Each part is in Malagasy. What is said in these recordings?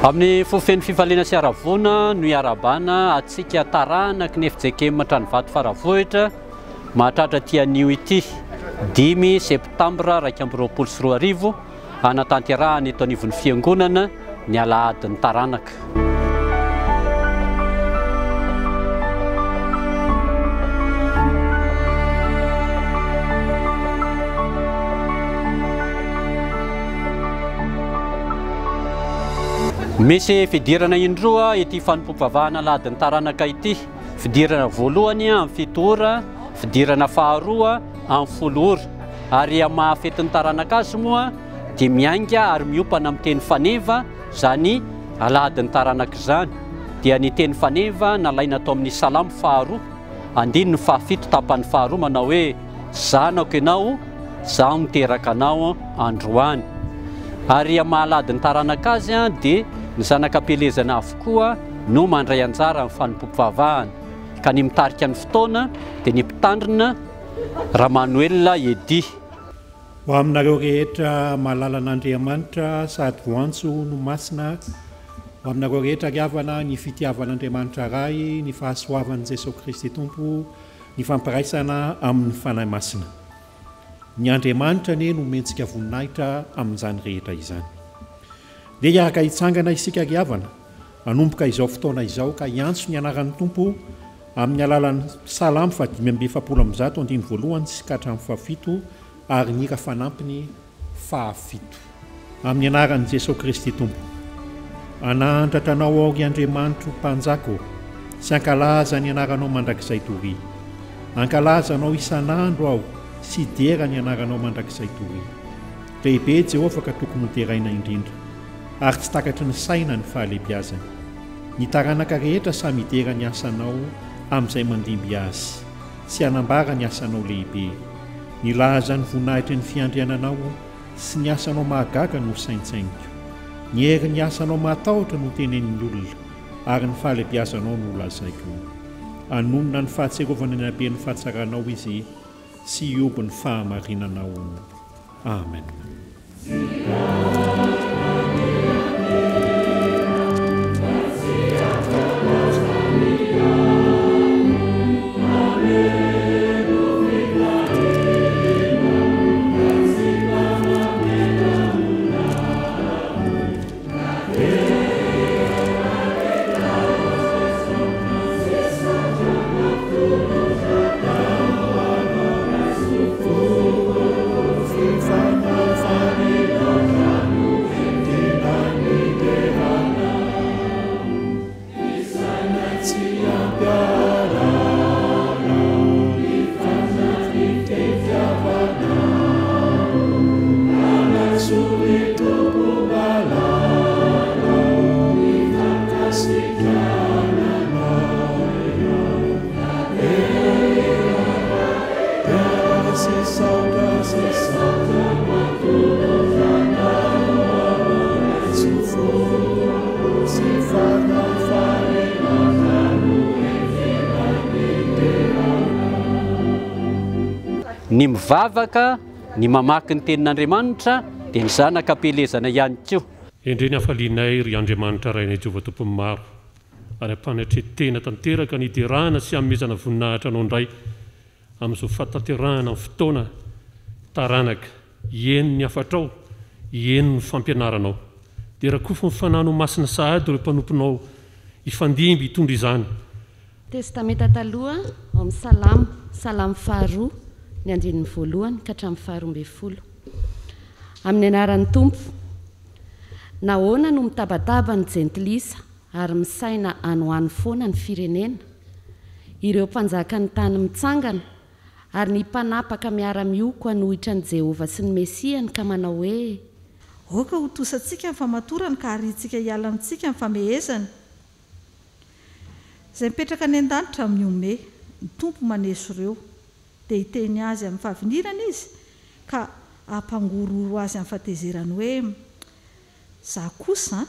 Amin'ny fo feno fifaliana sy haravoana no iarahabana antsika taranaky ny fjkm Tranovato Faravohitra mahatratra ity anio ity, dimy septambra 2021, hanatanterahana eto anivon'ny Fiangonana ny alahadin'ny taranaka. Misy fidirana indroa ity fanompoam-pivavahana alahadin'ny taranaka ity. Fidirana voalohany amin'ny fito ora, fidirana faharoa amin'ny folo ora. Ary amin'ny maha fetin'ny taranaka azy moa dia miainga ary miompana amin'ny teny faneva izany alahadin'ny taranaka izany. Dia ny teny faneva nalaina tao amin'ny Salamo faharoa, andininy fahafito tapany faharoa manao hoe, Zanako ianao, Izaho niteraka anao androany. Ary amin'ny maha alahadin'ny taranaka azy dia ny zanak'ampielezana avokoa no mandray anjara amin'ny fanompoam-pivavahana. Ka ny mitarika ny fotoana dia ny mpitandrina Ramanoelina Eddy. Ho aminareo rehetra mahalala an'Andriamanitra sady voantso no masina, ho aminareo rehetra ry havana, ny fitiavan'Andriamanitra Ray, ny fahasoavan'i Jesoa Kristy Tompo, ny fampiraisana amin'ny Fanahy Masina. Ny Andriamanitra anie no omentsika voninahitra amin'izany rehetra izany. Ndeha hiaraka hitsangana isika ry havana, hanomboka izao fotoana izao ka hiantso ny anaran'ny Tompo amin'ny alalan'ny Salamo faha-145 andininy voalohany sy ka hatramin'ny fahafito ary ny hira fanampiny fahafito. Amin'ny anaran'i Jesoa Kristy Tompo. Hanandratra Anao aho ry Andriamanitro Mpanjaka ô, sy hankalaza ny anaranao mandrakizay doria. Hankalaza Anao isan'andro aho sy hidera ny anaranao mandrakizay doria. Lehibe Jehovah ka tokony hoderaina indrindra, ary tsy takatry ny saina ny fahalehibiazany. Ny taranaka rehetra samy hidera ny asanao amin'izay mandimby azy, sy hanambara ny asanao lehibe. Nilaza ny voninahitry ny fiandriananao sy ny asanao mahagaga no saintsainiko. Ny herin'ny asanao mahatahotra no tenenin'ny olona, ary ny fahalebiazanao no holazaiko. Hanonona ny fahatsiarovana ny haben'ny fahatsaranao izy sy hihoby ny fahamarinanao. Amen. Ny mivavaka, ny mamaky ny Tenin'Andriamanitra dia ny zanaka am-pielezana ihany koa. Endrey ny hafalianay, ry Andriamanitra Rainay Jehovah Tompon'ny maro, ary ampanetren-tena tanteraka ny hiderana sy hanomezana voninahitra Anao indray amin'izao fahatanterahana ny fotoana taranaka hihaino ny hafatrao, hihaino ny fampianaranao. Dia rakofy ny Fanahinao Masina sahady ireo mpanomponao hifandimby hitondra izany. Testamenta Taloha ao amin'ny Salamo, Salamo faharoa, ny andininy voalohany ka hatramin'ny faharoambinifolo. Amin'ny anaran'ny Tompo. Nahoana no mitabataba ny jentilisa ary misaina any ho any foana ny firenena? Ireo mpanjakan'ny tany mitsangana, ary ny mpanapaka miara-mioko hanohitra an'i Jehovah sy ny Mesiany ka manao hoe, Aoka hotosantsika ny famatorany ka hariantsika hiala amintsika ny famehezany. Izay mipetraka any an-danitra mihomehy, ny Tompo maneso ireo. Dia hiteny azy amin'ny fahavinirana Izy ka hampangorohoro azy amin'ny fahatezerany hoe, Izaho kosa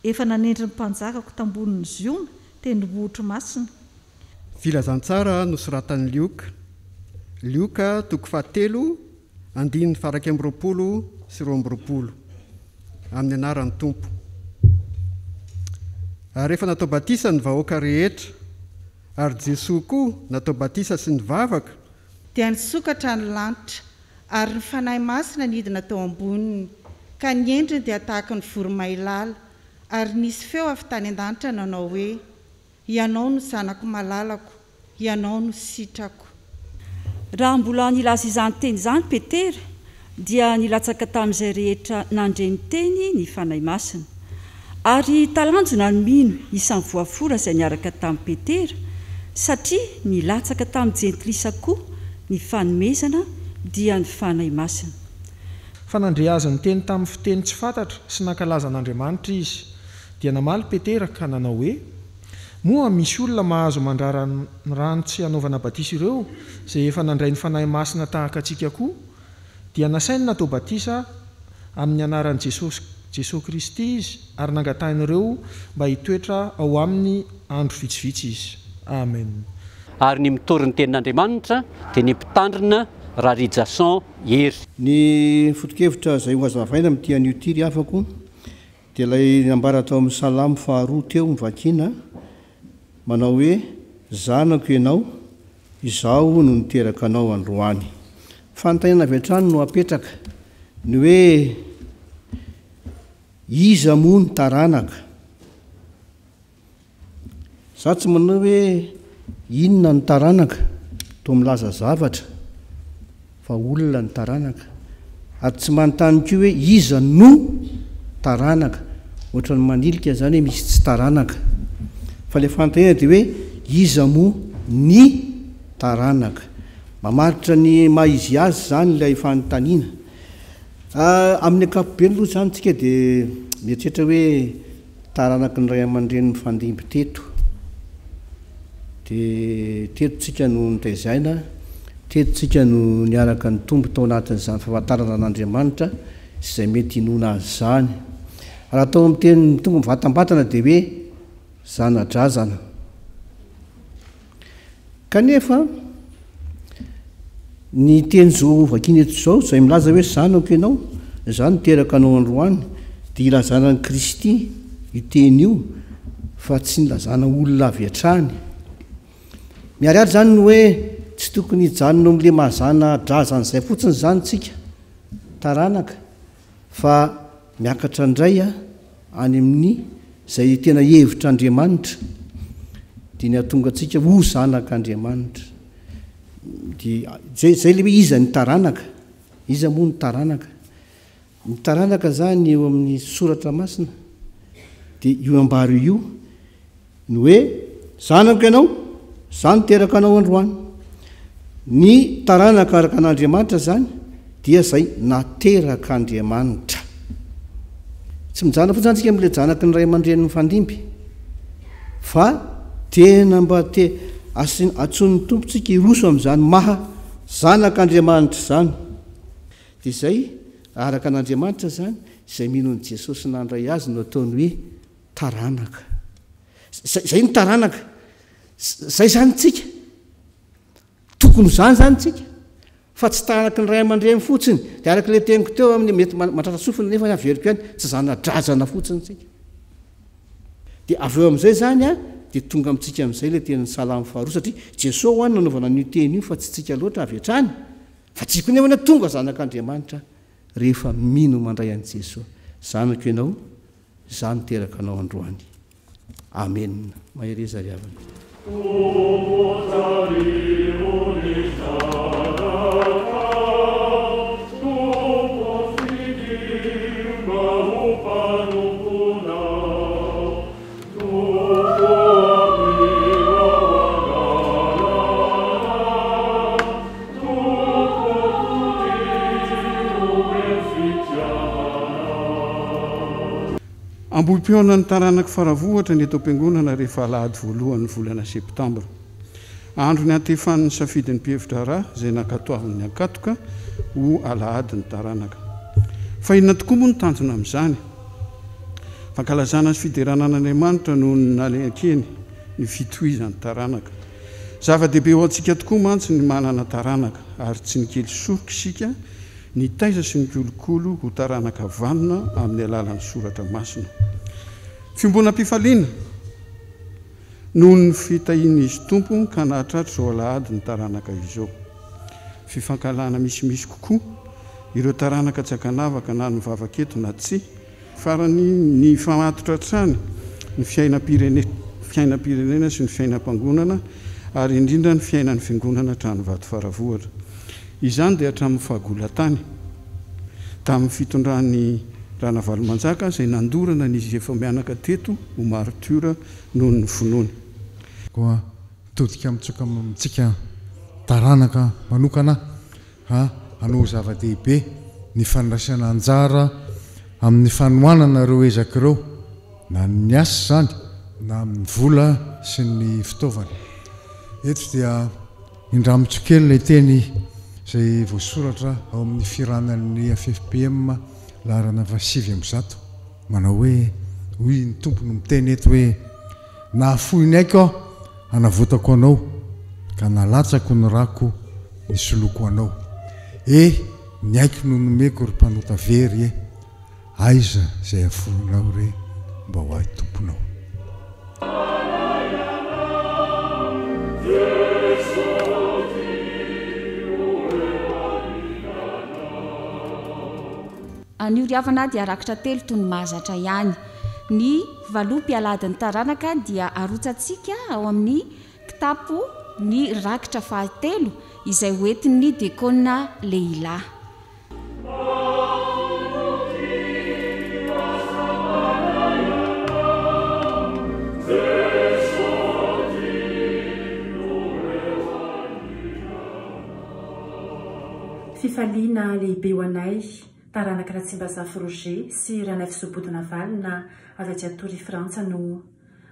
efa nanendry ny mpanjakako tambonin'i Ziona, tendrombohitro masina. Filazantsara nosoratan'i Lioka, Lioka toko fahatelo andininy faha-21 sy 22. Amin'ny anaran'ny Tompo. Ary rehefa natao batisa ny vahoaka rehetra, ary Jesoa koa natao batisa sy nivavaka, Dia nisokatra ny lanitra, ary ny Fanahy Masina nidina teo amboniny, ka ny endriny dia tahaka ny voromailala, ary nisy feo avy tany an-danitra nanao hoe, Ianao no Zanako malalako, Ianao no sitrako. Raha mbola nilaza izany teny izany Petera, dia nilatsaka tamin'izay rehetra nandre ny teny ny Fanahy Masina. Ary talanjona ny mino isan'ny voafora izay niaraka tamin'i Petera, satria nilatsaka tamin'ny Jentilisa koa ny fanomezana, dia ny Fanahy Masina. Fa nandre azy niteny tamin'ny fiteny tsy fantatra sy nankalaza an'Andriamanitra izy. Dia namaly Petera ka nanao hoe, Moa misy olona mahazo mandrara ny rano tsy hanaovana batisa ireo izay efa nandray ny Fanahy Masina tahaka antsika koa? Dia nasainy natao batisa amin'ny anaran'i Jesosy Jesoa Kristy izy ary nangatahin'ireo mba hitoetra ao aminy andro vitsivitsy izy. Amen. Ary ny mitory ny tenin'Andriamanitra dia ny mpitandrina Rarijason Hery. Ny foto-kevitra izay hohazavaina amin'ity anio ity ry havako Dia ilay nambara tao amin'ny Salamo faharoa teo novakiana, manao hoe, Zanako ianao, izaho no niteraka anao androany. Fanontaniana avy hatrany no apetraka, ny hoe, Iza moa ny taranaka? Za tsy manao hoe inona ny taranaka, toa milaza zavatra fa olona ny taranaka. Ary tsy manontany koa hoe iza no taranaka, ohatran'ny manilika zany hoe misy tsy taranaka. Fa ilay fanontaniana dia hoe iza moa ny taranaka. Mamaritra ny maha izy azy izany ilay fanontaniana. Amin'ny ankapobeny aloha izany tsika dia mieritreritra hoe Taranaky ny ray aman-dreny mifandimby teto. Dia teto tsika no nitezaina, teto tsika no niaraka nitombo tao anatin'izany fahafantarana an'Andriamanitra sy izay mety hinoana Azy izany. Raha atao amin'ny teny tonga mivantambatana dia hoe zana-drazana. Kanefa, ny teny izao vakiana eto izao, izay milaza hoe zanako ianao, izaho niteraka anao androany, dia ilazana an'i Kristy io teny io, fa tsy nilazana olona avy hatrany. Miharihary izany ny hoe tsy tokony hijanona eo amin'ilay maha zana-drazana izay fotsiny izany isika, taranaka, fa miakatra indray any amin'ny izay tena hevitr'Andriamanitra, dia ny hahatonga antsika ho zanak'Andriamanitra. Dia izay izay ilay hoe iza ny taranaka? Iza moa ny taranaka? Ny taranaka izany eo amin'ny soratra masina dia io ambara io. Ny hoe, Zanako ianao, izaho niteraka anao androany. Ny taranaka araka an'Andriamanitra izany dia izay naterak'Andriamanitra. Tsy mijanona fotsiny izany isika amin'ilay zanaky ny ray aman-dreny mifandimby, fa tena mba te asiana, antsoin'ny Tompo tsika hiroso amin'izany maha zanak'Andriamanitra izany. Dia izay araka an'Andriamanitra izany, izay mino an'i Jesosy nandray Azy no ataony hoe Taranaka. Zay, zay ny taranaka. Zay zany tsika. Tokony ho zany zany tsika. Fa tsy taranaky ny ray aman-dreny fotsiny. Dia araka ilay teniko teo amin'ny mety matratra sofina nefa averiko ihany, tsy zana-drazana fotsiny tsika. Dia avy eo amin'izay zany a, dia tonga amintsika amin'izay ilay tenin'ny Salamo faharoa satria Jesoa ho any nanaovana an'io teny io fa tsy tsika loatra avy hatrany. Fa tsika koa nefa tonga zanak'Andriamanitra rehefa mino mandray an'i Jesoa. Zanako ianao, Izaho niteraka anao androany. Amena. Mahereza ry havana. Tompo tariho ny zanakao, Tompo fidio mba ho mpanomponao, Tompo ampio ao an-dalana, Tompo todiho ny fitiavanao. Ambohipihaonan'ny taranak'i Faravohitra ny eto am-piangonana rehefa alahady voalohan'ny volana septambra. Andro niantefan'ny safidin'ny mpihevi-draharaha izay nankatoavin'ny ankatoka ho alahadin'ny taranaka. Fa inona tokoa moa no tanjona amin'izany? Fankalazana sy fiderana an'Andriamanitra noho ny nalehakeny ny fitohizan'ny taranaka. Zava-dehibe ho antsika tokoa mantsy ny manana taranaka ary tsy nikely soroka isika Nitaiza sy nikolokolo ho taranaka vanona amin'ny alalan'ny soratra masina. Fiombonam-pifaliana. Noho ny fitahian'Izy Tompo ka nahatratra izao alahady ny taranaka izao. Fifankahalana misimisy kokoa ireo taranaka tsy ankanavaka na nivavaka eto na tsia. Farany, nifamatotra hatrany ny fiainam-pirene fiainam-pirenena sy ny fiainam-pangonana ary indrindra ny fiainan'ny Fiangonana Tranovato Faravohitra. Izany dia hatramin'ny fahagola-tany, tamin'ny fitondran'i Ranavalomanjaka izay nandorana an'izy efa-mianaka teto ho maritiora noho ny finoany. Koa mitodika mitsoka amintsika taranaka manokana aho hanao ho zava-dehibe ny fandraisana anjara amin'ny fanohanana ireo ezaka ireo, na ny asa izany na amin'ny vola sy ny fitaovana. Eto dia indramiko kely ilay teny izay voasoratra ao amin'ny firanan'ny ffpm laharana faha 109. Manao hoe, hoy ny Tompo no miteny eto hoe, Nahafoy ny aiko Aho hanavotako anao, ka nalatsako ny rako nisoloako anao. E, ny aiko no nomeko ry mpanota very e, aiza izay afoinao re mba ho ahy Tomponao. Anio ry havana dia rakitra telo toy ny mahazatra ihany. Ny valopy alahadin'ny taranaka dia arotsatsika ao amin'ny kitapo ny rakitra fahatelo izay hoentin'ny diakona lehilahy. Fifaliana lehibe ho anay taranaka Ratsimbazafy Roger sy Ranaivosoa Bodonavalona avy aty Atory Frantsa no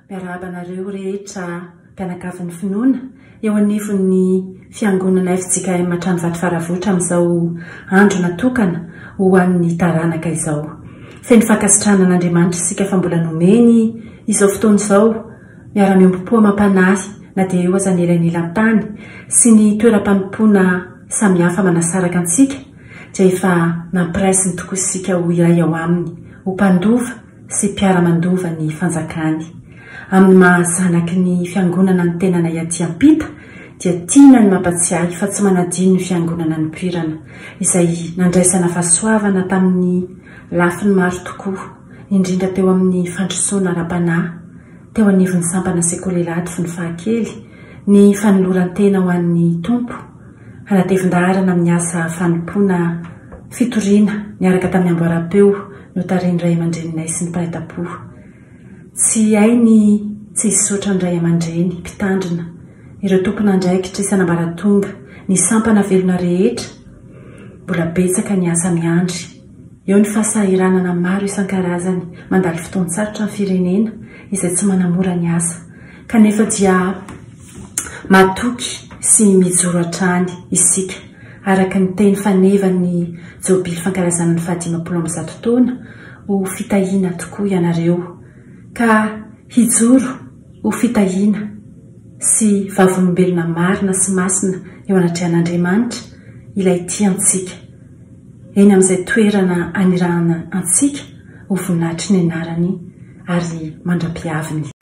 miarahaba anareo rehetra mpianakavin'ny finoana eo anivon'ny Fiangonana fjkm Tranovato Faravohitra amin'izao andro natokana ho an'ny taranaka izao. Feno fankasitrahana an'Andriamanitra isika fa mbola nomeny izao fotoana izao miara-miombom-po amam-panahy na dia eo aza ny elanelan-tany sy ny toeram-panompoana samihafa manasaraka antsika dia efa nampiraisiny tokoa isika ho iray ao Aminy, ho mpandova sy mpiara-mandova ny fanjakany. Amin'ny maha zanaky ny Fiangonana ny tenanay aty am-pita dia tiana ny mampatsiahy fa tsy manadino ny Fiangonana nipoirana, izay nandraisana fahasoavana tamin'ny lafiny maro tokoa, indrindra teo amin'ny fandrosoana ara-panahy, teo anivon'ny sampana Sekoly Alahady fony fahakely, ny fanoloran-tena ho an'ny Tompo, hanatevin-daharana amin'ny asa fanompoana fitoriana niaraka tamin'ny amboaram-peo notarihin'ny ray aman-dreninay sy ny mpiray tampo. Tsy hay ny tsy hisaotra ny ray aman-dreny, mpitandrina, ireo tompon'andraikitra isan'ambaratonga, ny sampana velona rehetra, mbola betsaka ny asa miandry. Eo ny fahasahiranana maro isan-karazany, mandalo fotoan-tsarotra ny firenena izay tsy manamora ny asa. Kanefa dia matoky sy mijoro hatrany isika, araka ny teny fanevan'ny Jobily fankalazana ny fahadimampolo ambizato taona, ho fitahiana tokoa ianareo, ka hijoro ho fitahiana sy vavolombelona marina sy masina eo anatrehan'Andriamanitra, Ilay tia antsika. Eny amin'izay toerana anirahana antsika ho voninahitry ny anarany ary mandra-pihaviny.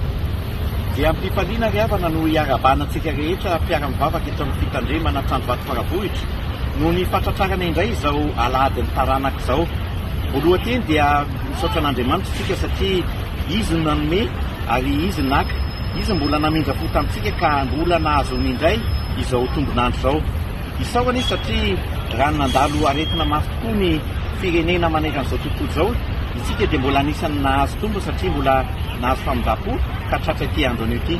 Dia am-pifaliana ry havana no iarahabana antsika rehetra mpiara-mivavaka eto amin'ny Fitandremana Tranovato Faravohitra noho ny fahatratrarana indray izao alahadin'ny taranaka izao. Voalohan-teny dia misaotra an'Andriamanitra isika satria Izy no nanome ary Izy naka. Izy mbola namindra fo tamintsika ka mbola nahazoana indray izao tombon'andro izao. Isaorana izy satria raha nandalo aretina mafy tokoa ny firenena manerana izao tontolo izao, isika dia mbola anisan'ny nahazo tombony satria mbola nahazo famindram-po ka tratra ity andro anio ity.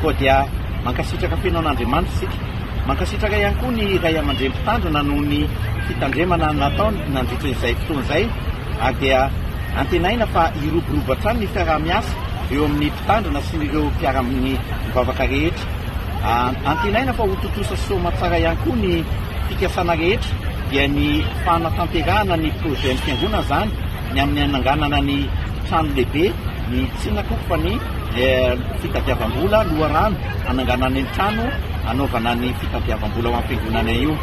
Koa dia mankasitraka feno an'Andriamanitra isika. Mankasitraka ihany koa ny ray aman-dreny mpitandrina noho ny fitandremana nataony nandritra izay fotoana izay ary dia antenaina fa hiroborobo hatrany ny fiaraha-miasa eo amin'ny mpitandrina sy ireo mpiara-mivavaka rehetra. Antenaina fa ho tontosa soa aman-tsara ihany koa ny fikasana rehetra dia ny fanatanterahana ny projet ny fiangonana izany, ny amin'ny hananganana ny trano lehibe, ny tsy inona akory fa ny fitadiavam-bola, loharano hananganana ny trano hanaovana ny fitadiavam-bola ho an'ny fiangonana io.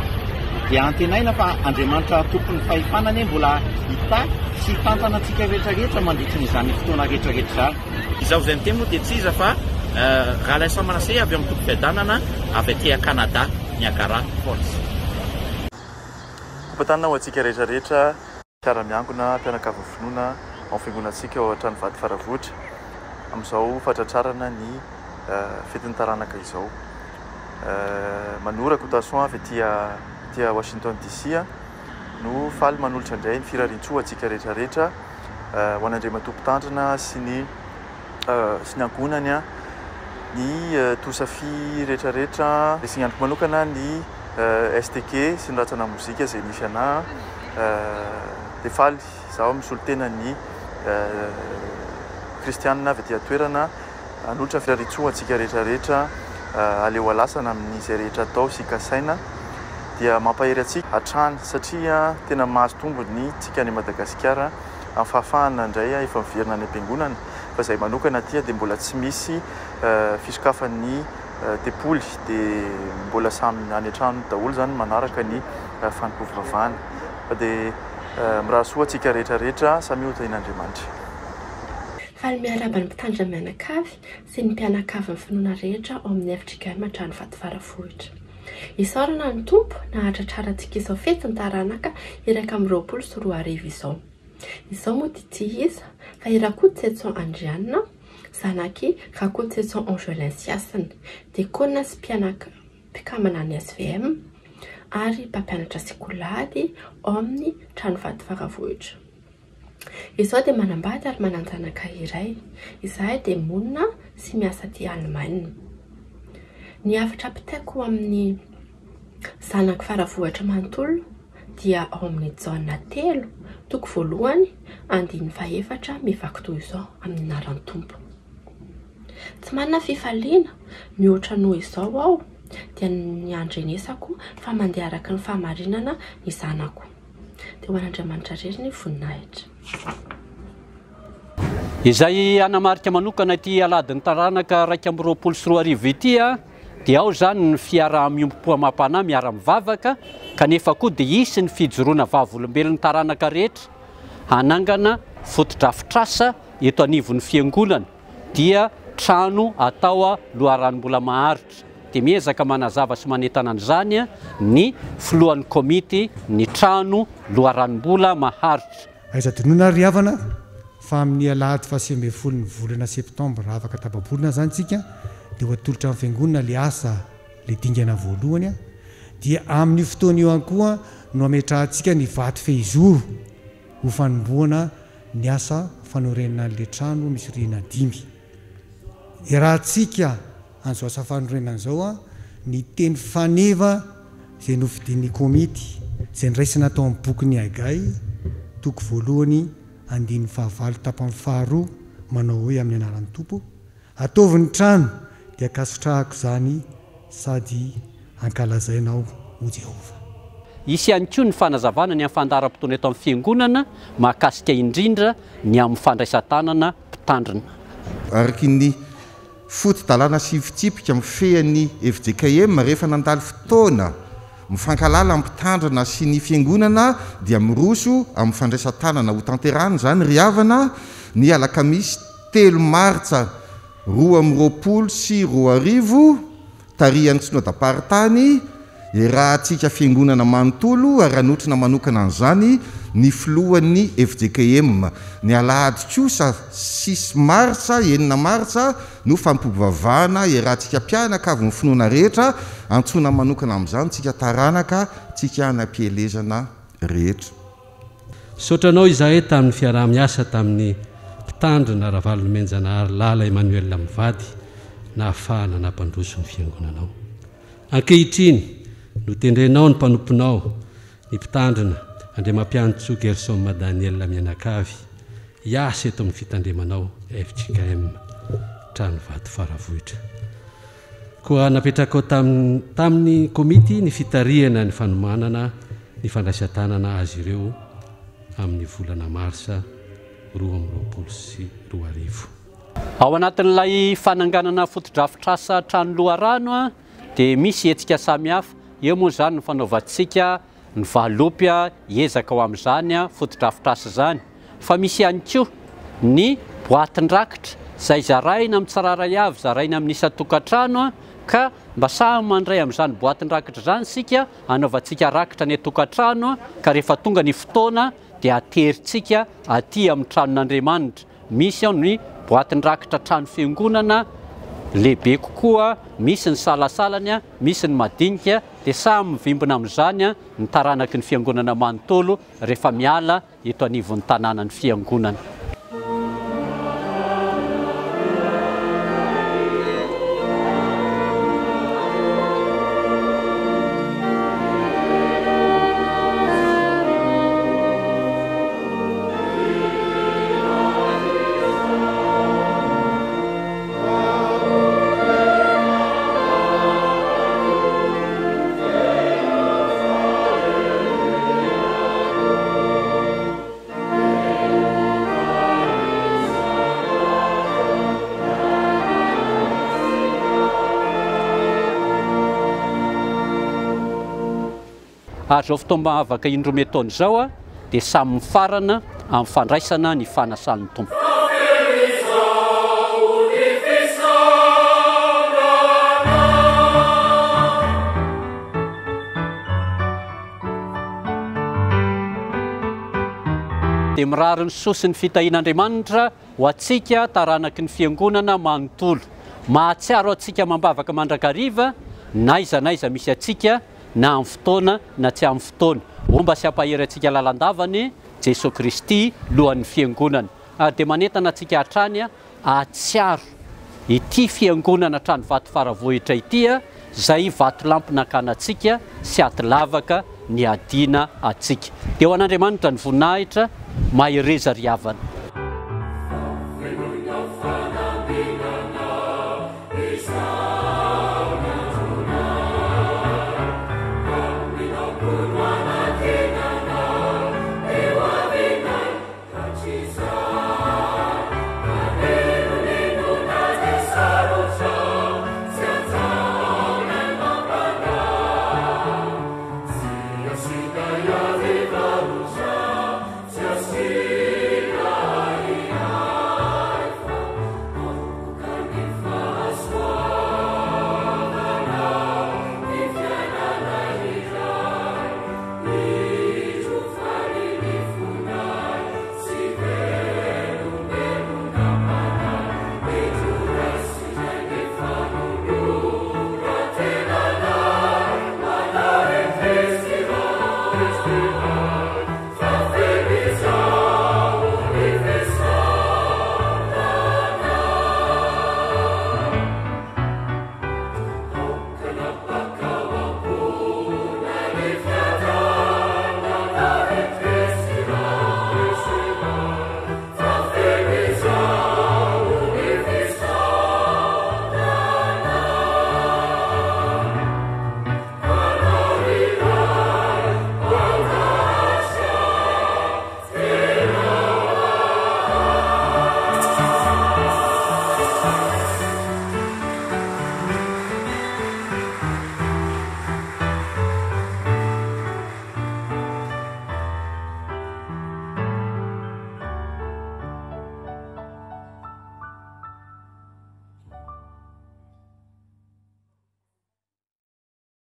Dia antenaina fa Andriamanitra tompon'ny fahefana anie mbola hitahy sy hitantana antsika rehetra rehetra mandritry ny izany fotoana rehetra rehetra izany. Izaho izay miteny moa dia tsy iza fa Ralaisan Manase avy ao amin'ny Toby Fiadanana avy aty Canada, Niagara Falls. Kopa-tanana ho antsika rehetra rehetra mpiara-miangona, mpianakavin'ny finoana ao amin'ny fiangonantsika ao Antranovato Faravohitra amin'izao fahatratrarana ny fetin'ny taranaka izao. Manoa Rakotoarison avy aty aty Washington DC no faly manolotra indray ny firariantsoa ho antsika rehetra rehetra ho an'Andriamatoa Mpitandrina sy ny sy ny ankohonany, ny tosafy rehetra rehetra, singaniko manokana ny STK sy ny rantsana mozika izay nisy anah, dia faly izaho misolo tena ny kristianina avy aty an-toerana hanolotra firariantsoa ho antsika rehetra rehetra, aleo alasana amin'izay rehetra atao sy kasaina dia mampahery antsika hatrany satria tena mahazo tombony tsika any Madagasikara. amin'ny fahafahana indray efa miverina any am-piangonana fa izay manokana aty dia mbola tsy misy fisokafan'ny tempoly dia mbola samy any an-trano daholo izany manaraka ny fanompoam-pivavahana fa dia mirary soa antsika rehetra rehetra samia ho tahian'Andriamanitra. Faly miarahaba ny mpitandrina mianakavy sy ny mpianakavin'ny finoana rehetra ao amin'ny fjkm Hatrany Vatofaravohitra. Isaorana ny Tompo nahatratrarantsika izao fetin'ny taranaka 2021 izao. Izao moa dia tsy iza fa i Rakototsietson Andrianina, zanak'i Rakototsietson Angelin sy Hasina, diakona sy mpianaka mpikambana ny SVM ary mpampianatra sekoly ao amin'ny Trano Vato Faravohitra. Izaho dia manambady ary manan-janaka iray. Izahay dia monina sy miasa aty Allemagne. Ny hafatra ampitaiko amin'ny zanak'i Faravohitra manontolo dia ao amin'ny Jaona 3, toko voalohany, andininy fahefatra mivaky toy izao, amin'ny anaran'ny Tompo. Tsy manana fifaliana mihoatra noho izao aho, dia ny handrenesako fa mandeha araka ny fahamarinana ny zanako. Dia ho an'Andriamanitra irery ny voninahitra. Izay hanamarika manokana ity Alahadin'ny Taranaka 2021 ity dia ao izany ny fiaraha-miombom-po amam-panahy miara-mivavaka kanefa koa dia hisy ny fijoroana vavolombelon'ny taranaka rehetra hanangana fotodrafitrasa eto anivon'ny fiangonana. dia trano atao loharanom-bola maharitra. Dia miezaka manazava sy manentana an'izany ny filohan'ny komity ny trano loharanom-bola maharitra. Aiza adinoina ary ry havana fa amin'ny alahady faha 19 ny volana septembre afaka tapa-bolana izany tsika dia ho atolotra amin'ny fiangonana le asa le dingana voalohany dia amin'io fotoana io ihany koa no hametrahantsika ny vato fehizoro ho fanombohana ny asa fanorenana an'ilay trano misy rihana dimy. Iarahantsika an'izao asa fanorenana izao ny teny faneva izay nofidian'ny komity, izay noraisina tao amin'ny bokin'i Hagay, toko voalohany, andininy fahavalo tapany faharoa, manao hoe amin'ny anaran'ny Tompo, Ataovy ny trano, dia ankasitrahako izany sady ankalazainao, hoy Jehovah. Hisy ihany koa ny fanazavana ny amin'ny fandaharam-potoana eto amin'ny Fiangonana mahakasika indrindra ny amin'ny fandraisan-tanana mpitandrina. Araka ny foto-dalàna sy fitsipika mifehy ny fjkm, rehefa nandalo fotoana mifankahalala ny mpitandrina sy ny fiangonana dia miroso amin'ny fandraisan-tanana. Hotanterahina izany ry havana ny alakamisy telo martsa 2022, tarihan'ny Synodam-paritany, iarahantsika Fiangonana manontolo ary hanotrona manokana an'izany ny filohan'ny fjkm. Ny alahady kosa six martsa, enina martsa, no fampivavahana iarahantsika mpianakavin'ny finoana rehetra, antsoina manokana amin'izany tsika taranaka, tsika any am-pielezana rehetra. Misaotra anao izahay tamin'ny fiaraha-miasa tamin'ny Mpitandrina Ravalomenjanahary Lala Emmanuel mivady nahafahana nampandroso ny Fiangonanao. Ankehitriny, notendrenao ny mpanomponao, ny Mpitandrina Andriamampianintsoa Gerson Daniel mianakavy, hiasa eto amin'ny Fitandremanao fjkm Tranovato Faravohitra. Koa napetrakao tamin'ny tamin'ny komity ny fitarihana ny fanomanana ny fandraisan-tanana azy ireo amin'ny volana marsa 2022. Ao anatin'ilay fananganana fotodrafitrasa trano loharano dia misy hetsika samihafa, eo moa izany ny fanaovantsika ny valopy hiezaka ho amin'izany fotodrafitrasa izany. Fa misy ihany koa ny boatin-drakitra izay zaraina amin'ny tsirairay avy, zaraina amin'ny isan-tokantrano ka mba samy mandray amin'izany boatin-drakitra izany isika, anaovantsika rakitra any an-tokantrano ka rehefa tonga ny fotoana dia aterintsika aty amin'ny tranon'Andriamanitra. Misy ao ny boatin-drakitra trano fiangonana lehibe kokoa, misy ny salasalany, misy ny madinika, dia samy mivimbina amin'izany ny taranaky ny fiangonana manontolo rehefa miala eto anivon'ny tanànan'ny fiangonana. Ary izao fotoam-bavaka indroa metaona izao dia samy mifarana amin'ny fandraisana ny fanasan'ny Tompo. Dia mirary ny soa sy ny fitahian'Andriamanitra ho antsika taranaky ny Fiangonana manontolo. Mahatsiaro antsika amam-bavaka mandrakariva n'aiza n'aiza misy antsika na amin'ny fotoana na tsy amin'ny fotoana. Homba sy hampahery antsika lalandava anie Jesoa Kristy lohan'ny Fiangonana. Ary dia manentana antsika hatrany hahatsiaro ity Fiangonana Tranovato Faravohitra ity izay vatolampy nakana antsika sy ady lavaka niadiana antsika. Dia ho an'Andriamanitra ny voninahitra, mahereza ry havana.